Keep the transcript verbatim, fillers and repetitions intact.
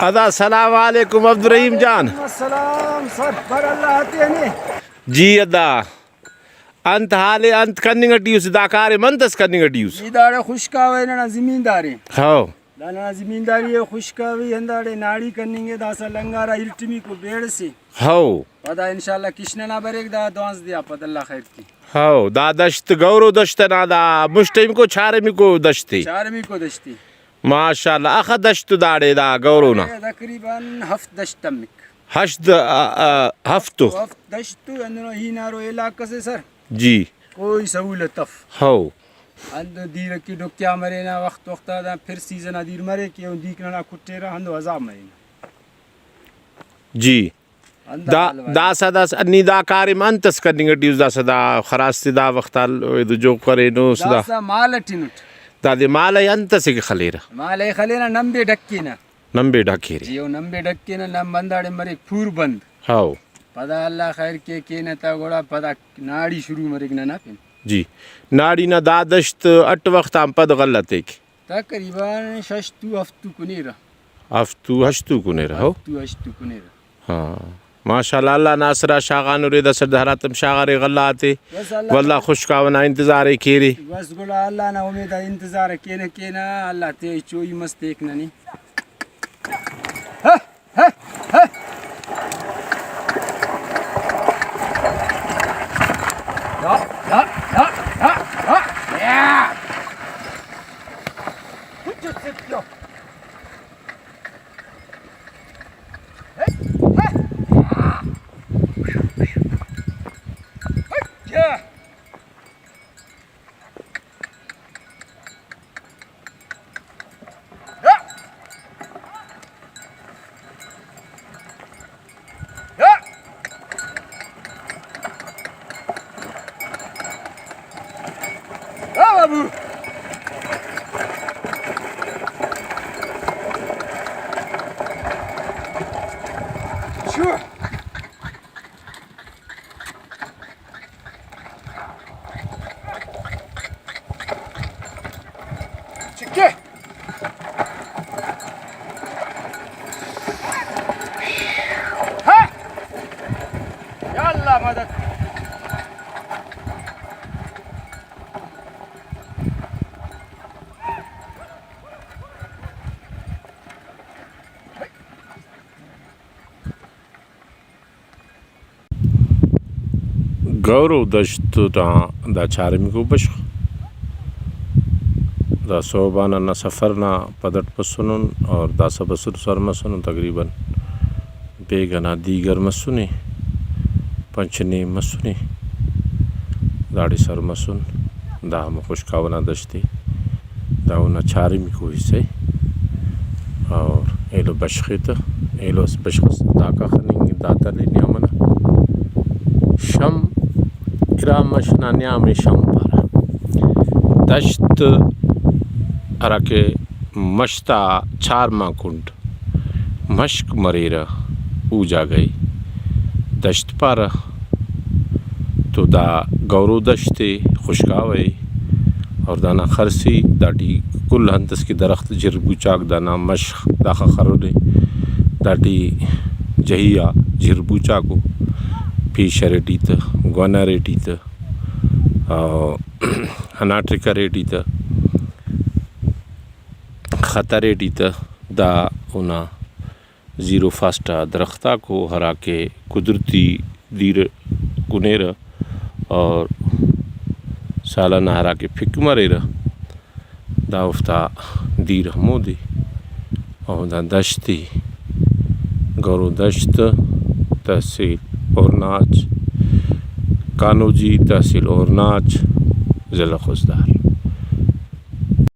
ادا سلام علیکم عبدالرحیم جان۔ وعلیکم السلام سر، بر اللہ تے نے۔ جی ادا، انت حال ءِ؟ انت کننگ ٹی اس؟ دا کاریم انت اس کننگ ٹی اس؟ ای داڑے خشکاوہ ننا زمیندار ءِ۔ ہو۔ دا ننا زمینداری ءِ، خشکاوی ہنداڑے ناڑی کننگ ءِ، داسہ لنگارا ارٹمیکو بیڑ سے۔ ہو۔ پدا انشاءاللہ کشن ئنا بریک دا دوانزدہ آ پد اللہ خیر کے۔ ہو، دا دشت گورو دشت ئنا دا مسٹمیکو چارمیکو دشت ءِ۔ چارمیکو دشت ءِ۔ ماشاءاللہ، اخہ دشت داڑے دا گورو نا؟ تقریباً ہفت دشت تمک۔ ہشت، آ، آ، ہفت۔ ہفت دشت، ہندنو ہینارو علاقہ سے سر۔ جی۔ کوئی سہولت اف۔ ہو۔ ہندن دیر کہ ڈکھیا مرینہ، وخت وخت آ دا پھر سیزن آ دیر مریک کہ دیرک ننا کٹیرہ، ہندن عذاب مرینہ۔ جی۔ ہندا دا، حال وال۔ داسہ، داسہ نی دا کاریم انت اس کننگ ٹی اس؟ داسہ دا خراس تے دا وخت آ جوک کرینس دا۔ داسہ مال اٹ ہنٹ۔ دادے مال ءِ انت اسے کہ خلیرہ؟ مال ءِ خلیرہ، نمبے ڈکینہ۔ نمبے ڈکیرے۔ جی، او نمبے ڈکینہ، نمب ہنداڑے مریک پور بند۔ ہاؤ۔ پدا اللہ خیر کے کینہ تا گڑا پدا ناڑی شروع مریک ننا پن۔ جی، ناڑی نا دا دشت اٹ وخت آن پد غلہ تیک؟ تقریباً شش تو ہفت تو کنیرہ۔ ہفت تو ہشت تو کنیرہ، ہو؟ ہفت تو ہشت تو کنیرہ۔ ہاں، ماشاءاللہ، اللہ نا آسرا شاغانورے، داسٹ ہراتم شاغارے غلہ آتے، بس اللہ ولدا تعالیٰ۔ خشکاوہ نا انتظار ءِ کیرے۔ بس گڑا اللہ نا امید آ انتظار ءِ کینہ کینہ، اللہ تے چوئی مس تیک ننے۔ ہا، ہا، ہا۔ دا، دا، دا، دا، دا۔ یا۔ کچھ سکھ کیوں؟ ہاں بابو۔ شو۔ چکے۔ ہاں۔ یا اللہ مدد۔ گورو دشت نا دا چارمیکو بشخ۔ دا صوبان نا سفر نا پد اٹ بسنن اور داسہ بسر سر مسنن، تقریباً بیگہ نا دیگر مسنے، پنچ نیم مسنے، داڑے سر مسن۔ دا ہمو خشکاوہ نا دشت ءِ۔ دا اونا چارمیکو حصہ ءِ اور ایلو بشخ ءِ تہ، ایلو اس بشخ اس داکا خننگ، دا تلے نیام ئنا۔ شم، ارا مش نا نیام ءِ شم پارہ۔ دشت ہراکہ مش تا چارما کنڈ مشک مریرہ، او جاگہ ءِ دشت پارہ۔ تو دا گورو دشت ءِ، خشکاوہ ءِ، اور دانا خرسی، داٹی کل انت اس کہ درخت جھر بوچاک دانا مشخ داخہ خرنے، داٹی جہی آ جھر بوچاکو، پیش ارے ٹی تہ، گون ارے ٹی تہ، آ، اناٹرک ارے ٹی تہ، خط ارے ٹی تہ، دا اونا زیرو فاسٹ آ درخت آکو، ہراکہ قدرتی دیر کنیرہ اور سالانہ ہراکہ پک مریرہ، دا اوفتا دیر ہمودے۔ اور دا دشت ءِ، گورو دشت، تحصیل اورناچ، کانوجی تحصیل اورناچ، ضلع خضدار۔